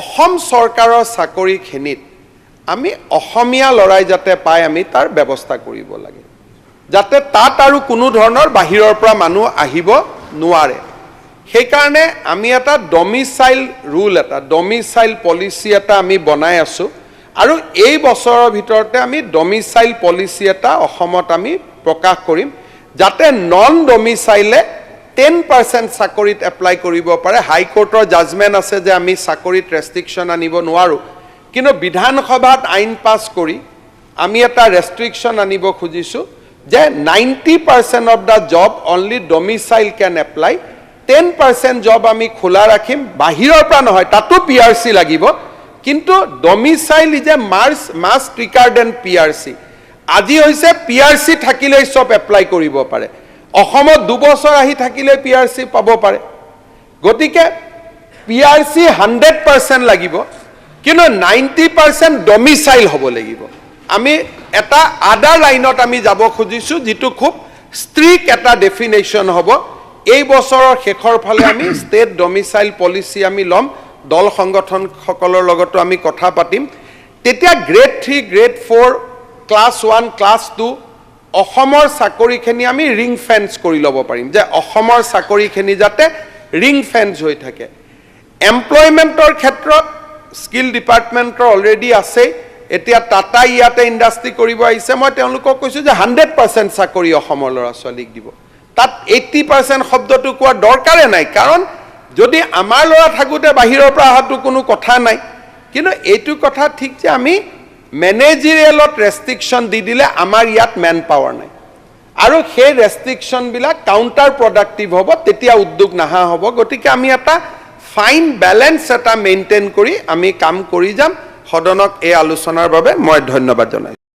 অসম চৰকাৰৰ চাকৰিখিনিত আমি অসমীয়া ল'ৰাই যাতে পায়, আমি তাৰ ব্যৱস্থা কৰিব লাগে, যাতে তাত আৰু কোনো ধৰণৰ বাহিৰৰ পৰা মানুহ আহিব নোৱাৰে। সেইকাৰণে আমি এটা ডমিচাইল ৰুল, এটা ডমিচাইল পলিচি এটা আমি বনাই আছোঁ আৰু এই বছৰৰ ভিতৰতে আমি ডমিচাইল পলিচি এটা অসমত আমি প্ৰকাশ কৰিম, যাতে নন ডমিচাইলে 10% চাকৰিত এপ্লাই কৰিব পাৰে। হাইকোৰ্টৰ জাজমেণ্ট আছে যে আমি চাকৰিত ৰেষ্ট্ৰিকশ্যন আনিব নোৱাৰোঁ, কিন্তু বিধানসভাত আইন পাছ কৰি আমি এটা ৰেষ্ট্ৰিকশ্যন আনিব খুজিছোঁ যে 90% of the job only domicile can apply, 10% job আমি খোলা ৰাখিম, বাহিৰৰ পৰা নহয়, তাতো পিআৰচি লাগিব, কিন্তু domicile is a much stricter than PRC। আজি হৈছে পিআৰচি থাকিলেই চব এপ্লাই কৰিব পাৰে। অসমত 2 বছৰ আহি থাকিলে পিআৰচি পাব পাৰে। গতিকে পিআৰচি 100% লাগিব, কিন্তু 90% ডমিচাইল হ'ব লাগিব। আমি এটা আদাৰ লাইনত আমি যাব খুজিছোঁ, যিটো খুব ষ্ট্ৰিক্ট এটা ডেফিনেশ্যন হ'ব। এই বছৰৰ শেষৰ ফালে আমি ষ্টেট ডমিচাইল পলিচি আমি ল'ম। দল সংগঠনসকলৰ লগতো আমি কথা পাতিম। তেতিয়া grade 3, grade 4, class 1, class 2 অসমৰ চাকৰিখিনি আমি ৰিং ফেঞ্চ কৰি ল'ব পাৰিম, যে অসমৰ চাকৰিখিনি যাতে ৰিং ফেঞ্চ হৈ থাকে। এমপ্লয়মেণ্টৰ ক্ষেত্ৰত স্কিল ডিপাৰ্টমেণ্টৰ অলৰেডি আছেই। এতিয়া টাটা ইয়াতে ইণ্ডাষ্ট্ৰি কৰিব আহিছে। মই তেওঁলোকক কৈছোঁ যে 100% চাকৰি অসমৰ ল'ৰা ছোৱালীক দিব। তাত 80% শব্দটো কোৱাৰ দৰকাৰে নাই, কাৰণ যদি আমাৰ ল'ৰা থাকোঁতে বাহিৰৰ পৰা অহাটো কোনো কথা নাই। কিন্তু এইটো কথা ঠিক যে আমি মেনেজিৰিয়েলত ৰেষ্ট্ৰিকশ্যন দি দিলে আমাৰ ইয়াত মেন পাৱাৰ নাই আৰু সেই ৰেষ্ট্ৰিকশ্যনবিলাক কাউণ্টাৰ প্ৰডাক্টিভ হ'ব, তেতিয়া উদ্যোগ নাহা হ'ব। গতিকে আমি এটা ফাইন বেলেঞ্চ এটা মেইনটেইন কৰি আমি কাম কৰি যাম। সদনক এই আলোচনাৰ বাবে মই ধন্যবাদ জনাইছোঁ।